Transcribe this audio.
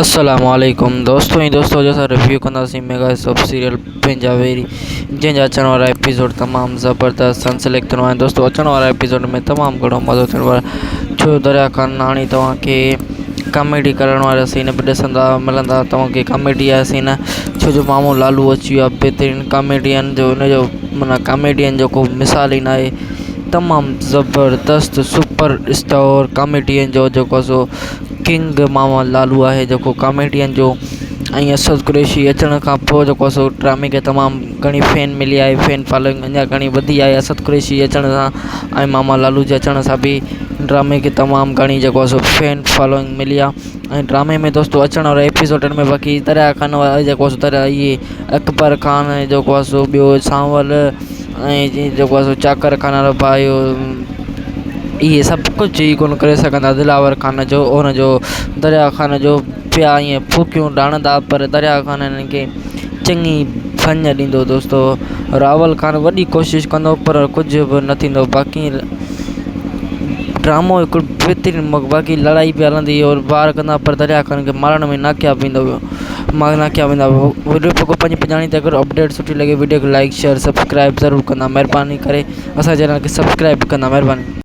السلام عليڪم دوستو ۽ دوستو اڄ اسان ريويو ڪنداسين ميگا سب سيريل پنهنجا ويري جنهن جا اچڻ وارا ايپيسوڊ تمام زبردست سنسلڪ ٿيڻ وارا آهن دوستو اچڻ وارا ايپيسوڊ ۾ تمام گهڻو مزو ٿيڻ وارو آهي ڇو دريا خان هاڻي توهان کي ڪاميڊي ڪرڻ وارا سين به ڏسندا ملندا توهان کي ڪاميڊي جا سين ڇو جو مامو لالو اچي ويو آهي بهترين ڪاميڊين جو ان جو معنيٰ ڪاميڊين جو ڪو مثال ئي ناهي تمام زبردست سپر اسٽار ڪاميڊين جو جيڪو آهي سو ڪنگ ماما لالو آهي جيڪو ڪاميڊين جو ۽ اسد قريشي اچڻ کان پوءِ جيڪو آهي سو ڊرامي کي تمام گهڻي فين ملي آهي فين فالوئنگ اڃا گهڻي وڌي آهي اسد قريشي اچڻ سان ۽ ماما لالو جي اچڻ سان به ڊرامي کي تمام گهڻي جيڪو آهي سو فين فالوئنگ ملي آهي ۽ ڊرامي ۾ دوستو اچڻ واري ايپيسوڊن ۾ باقي دريا خان وارا جيڪو آهي سو دريا اهي اڪبر خان ۽ جيڪو آهي سو ٻيو سانول ۽ جيڪو آهي سو چاڪر خان وارو ڀائي اهي سڀ ڪجهه ئي ڪونه ڪري سگهندا دلاور خان جو ان جو دريا خان جو پيا ائين ڦوڪيون ڊاڻندا پر دريا خان هنن کي چڱي ڀڃ ڏيندو دوستو راول خان وڏي ڪوشش ڪندو پر ڪجهه به نه ٿيندو باقي ڊرامو هڪڙو بهترين باقي لڙائي پئي هلندي اور وار ڪندا پر دريا خان کي مارڻ ۾ ناڪامياب ويندو ناڪامياب ويندا وڊيو پنهنجي پڄاڻي تي اگر اپڊيٽ سٺي لڳي وڊيو کي لائڪ شيئر سبسڪرائب ضرور ڪندا مهرباني ڪري اسان جي چينل کي سبسڪرائب ڪندا مهرباني.